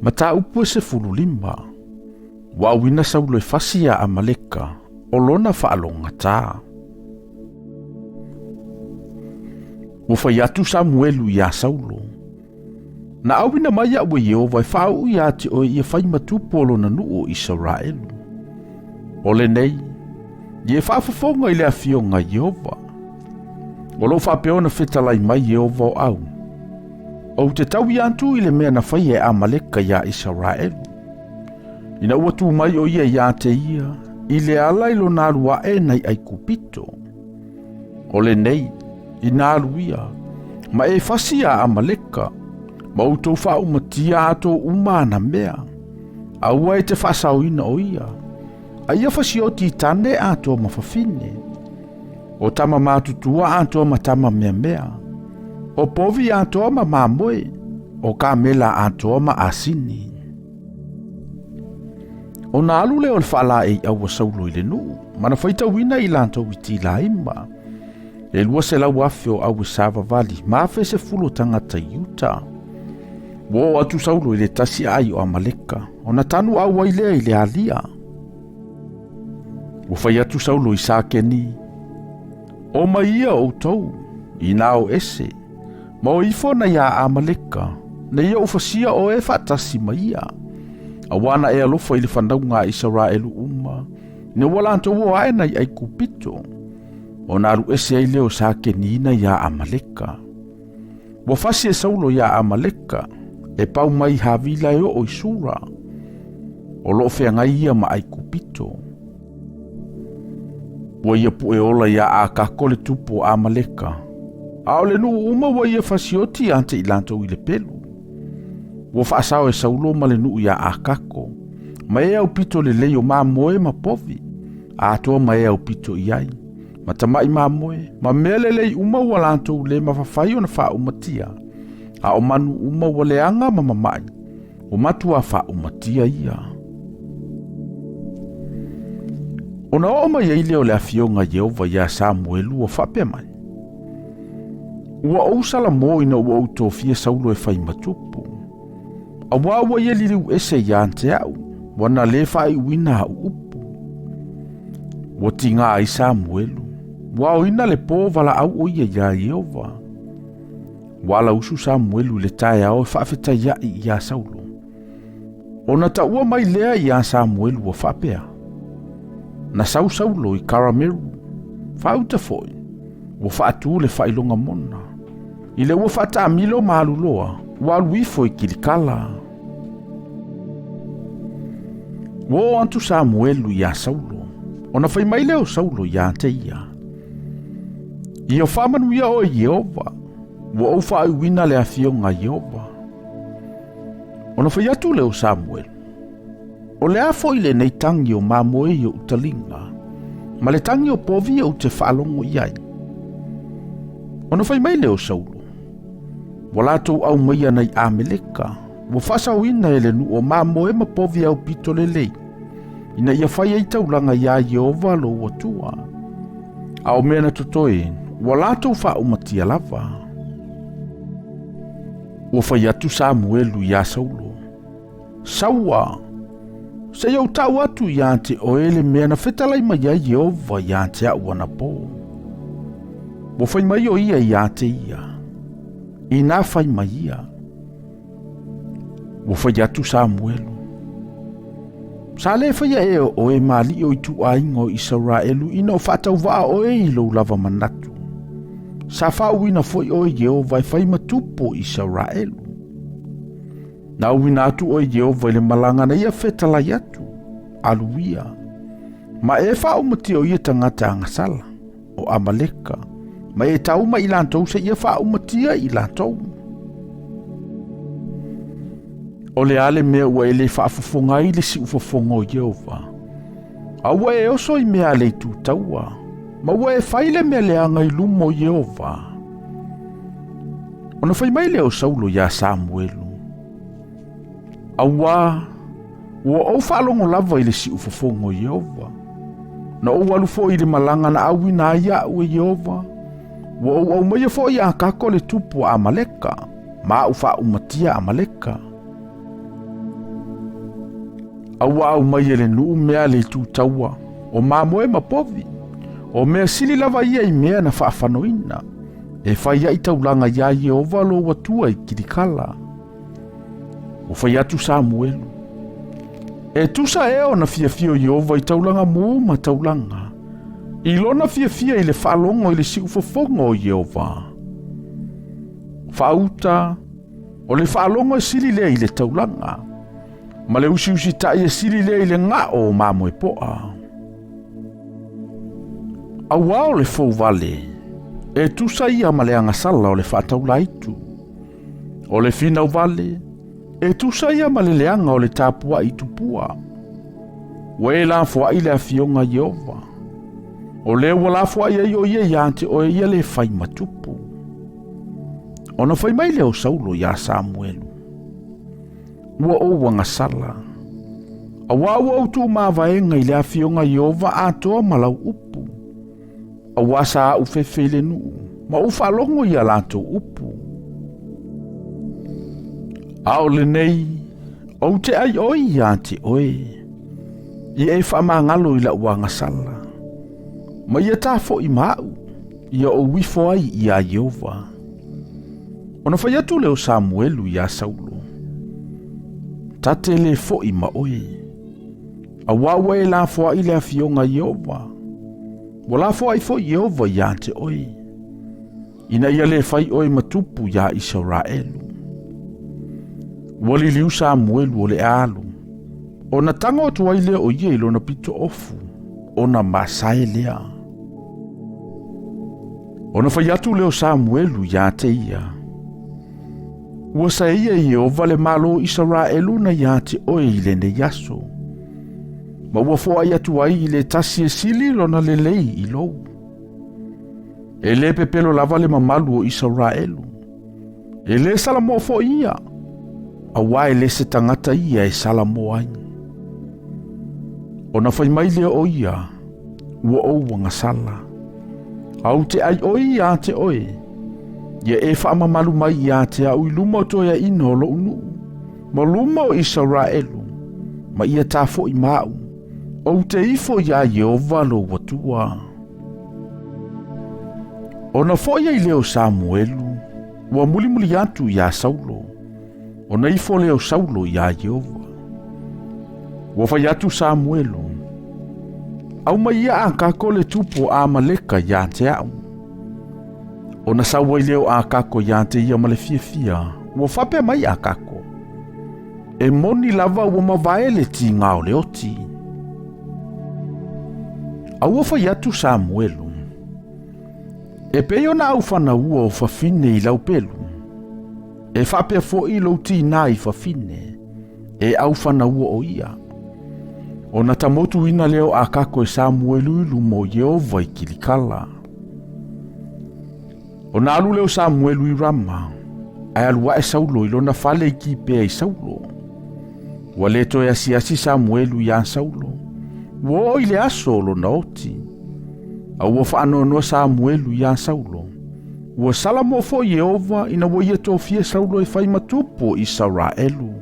Mataupu e 15. Ua auina Saulo e fasi iā Amaleka o lona faalogogata. Ua fai atu Samuelu iā Saulo, Na auina mai aʻu e Ieova e faauu iā te oe ia fai ma tupu o lona nuu o Isaraelu. O lenei, ia e faafofoga i le afioga a Ieova. O loo faapea ona fetalai mai Ieova o au. Ou te taui atu i le mea na faia e Amaleka iā Isaraelu. Ina ua tu mai o ia iā te ia, i le ala i lona alu aʻe nai Aikupito. O lenei, ina alu ia, ma e fasi iā Amaleka, ma outou faaumatia ato uma ana mea. Aua e te faasaoina o ia, a ia fasioti i tane atoa ma fafine. O tama matutua atoa ma tama meamea. O povi atoa ma mamoe, o kamela atoa ma asini. Ona alu lea o le faalaeiau a Saulo i le nuu, ma na faitauina i latou i Tilaima. E 200,000 o au e savavali, ma 10,000 o tagata i uta. Ua oo atu Saulo i le tasi aai o Amaleka, ona tanu au ai lea i le alia. Ua fai atu Saulo i Sakeni, O mai ia outou, inā o ese, ma o ifo na iā Amaleka, na ia ufasia o e faatasi ma ia. Auā na e alofa i le fanauga a Isaraelu uma, ina ua latou o ae nai Aikupito. Ona alu ese ai lea o Sakeni na iā Amaleka. Ua fasi e Saulo iā Amaleka, e pau mai i Havila e oo i Sura. O loo feagai ia ma Aikupito. Ua ia puʻe ola iā Akako le tupu o Amaleka, a o le nuu uma ua ia fasioti ia te i latou i le pelu. Ua faasao e Saulo ma le nuu iā Akako, ma e aupito lelei o mamoe ma povi, atoa ma e aupito i ai, ma tamaʻi mamoe, ma mea lelei uma ua latou le mafafai ona faaumatia, a o manu uma ua leaga ma mamaʻi, Ua matua faaumatia ia. Ona oo mai ai lea o le afioga a Ieova iā Samuelu ua faapea mai, Ua ou salamo ina ua ou tofia Saulo e fai ma tupu, auā ua ia liliu ese iā te aʻu, ua na lē faaiuina aʻu upu. Ua tigā ai Samuelu, ua aoina le pō valaau o ia iā Ieova. Ua alausu Samuelu i le taeao e faafetai aʻi iā Saulo. Ona taua mai lea iā Samuelu ua faapea, Na sau Saulo i Karameru, faauta foi, ua faatū le faailoga mona. I le ua faataamilo ma alu loa, ua alu ifo i Kilikala. Ua oo atu Samuelu iā Saulo, ona fai mai lea o Saulo iā te ia, Ia faamanuia oe Ieova, ua ou faaiuina le afioga a Ieova. Ona fai atu lea o Samuelu, O le a foi lenei tagi o mamoe i ou taliga, ma le tagi o povi ou te faalogo i ai? Ona fai mai lea o Saulo, Ua latou aumaia nai Ameleka, ua faasaoina e le nuu o mamoe ma povi aupito lelei, ina ia fai ai taulaga iā Ieova lou Atua. A o mea na totoe, ua latou faaumatia lava. Ua fai atu Samuelu iā Saulo, Saua, se i ou tau atu iā te oe le mea na fetalai mai ai Ieova iā te aʻu anapō. Ua fai mai o ia iā te ia, inā fai mai ia. Ua fai atu Samuelu, Sa lē faia ea o oe ma aliʻi o ituʻaiga o Isaraelu ina o faatauvaa oe i lou lava manatu. Sa faauuina foi oe Ieova e fai ma tupu o Isaraelu. Na auina atu oe Ieova i le malaga na ia fetalai atu, alu ia. Ma e faaumatia o ia tagata agasala, o Amaleka, ma e tau mai i latou seia faaumatia i latou. O le a le mea ua e lē faafofoga ai i le siufofoga o Ieova? A ua e oso i mea a le itu taua, ma ua e fai le mea leaga i luma o Ieova. Ona fai mai lea o Saulo iā Samuelu, Auā, ua ou faalogo lava i le siufofoga o Ieova. Na ou alu foi i le malaga na auina ai aʻu e Ieova, Ua ou aumaia foi iā Kako le tupu o Amaleka, ma aʻu faaumatia Amaleka. A ua aumai e le nuu mea a le itu taua, o mamoe ma povi, o mea sili lava ia i mea na faafanoina, e fai ai taulaga iā Ieova lou Atua i Kilikala. Ua fai atu Samuelu, E tusa ea ona fiafia o Ieova i taulaga mū ma taulaga, i lona fiafia i le faalogo i le siufofoga o Ieova? Faauta, o le faalogo e sili lea i le taulaga, ma le usiusitai e sili lea i le gao o mamoe poa. Auā o le fou vale, e tusa ia ma le agasala o le faataulaitu. O le finau vale, e tusa ia ma le leaga o le tapuai i tupua. Ua e lafoai le afioga Ieova. O lea ua lafoai ai o ia iā te oe ia le fai ma tupu. Ona fai mai lea o Saulo iā Samuelu, Ua ou agasala, auā ua ou tuumavaega i le afioga Ieova atoa ma lau upu. Auā sa aʻu fefe i le nuu, ma ou faalogo i a latou upu. A o lenei, ou te ʻai ʻoi iā te oe, ia e faamagalo i laʻu agasala, ma ia tā foʻi ma aʻu, ia ou ifo ai iā Ieova. Ona fai atu lea o Samuelu iā Saulo, Ta te lē foʻi ma oe. Auā ua e lafoaʻi le afioga Ieova. Ua lafoaʻi foi Ieova iā te oe, ina ia lē fai oe ma tupu iā Isaraelu. Ua liliu Samuelu o le alu, ona tago atu ai lea o ia i lona pito ofu, ona masae lea. Ona fai atu lea o Samuelu iā te ia, Ua saeia e Ieova le Malo o Isaraelu na iā te oe i lenei aso, ma ua foai atu ai i le tasi e sili lona lelei i lou. E lē pepelo lava le mamalu o Isaraelu, e lē salamoa foi ia, auā e lē se tagata ia e salamoa ai. Ona fai mai lea o ia, Ua ou agasala. A ou te ʻai ʻoi iā te ʻoe, ia e faamamalu mai iā te aʻu i luma o toeaina o loʻu nuu, ma luma o Isaraelu, ma ia tā foʻi ma aʻu, ou te ifo iā Ieova lou Atua. Ona foʻi ai lea o Samuelu, ua mulimuli atu iā Saulo, Ona ifo lea o Saulo iā Ieova. Ua fai atu Samuelu, Aumai ia a kako le tupu o Amaleka iā te aʻu. Ona sau ai lea o Akako iā te ia ma le fiafia, ua faapea mai Akako, E moni lava ua mavae le tīgā o le oti. A ua fai atu Samuelu, E pei ona au fanaua o fafine i lau pelu, E faapea foi lou tinā i fafine, e aufanaua o ia. Ona tamotuina lea o Akako e Samuelu i luma o Ieova i Kilikala. Ona alu lea o Samuelu i Rama, ae alu aʻe Saulo i lona fale i Kipea i Saulo. Ua le toe asiasi Samuelu iā Saulo, ua oo i le aso o lona oti. A ua faanoanoa Samuelu iā Saulo, Ua salamoa foi Ieova ina ua ia tofia Saulo e fai ma tupu o Isaraelu.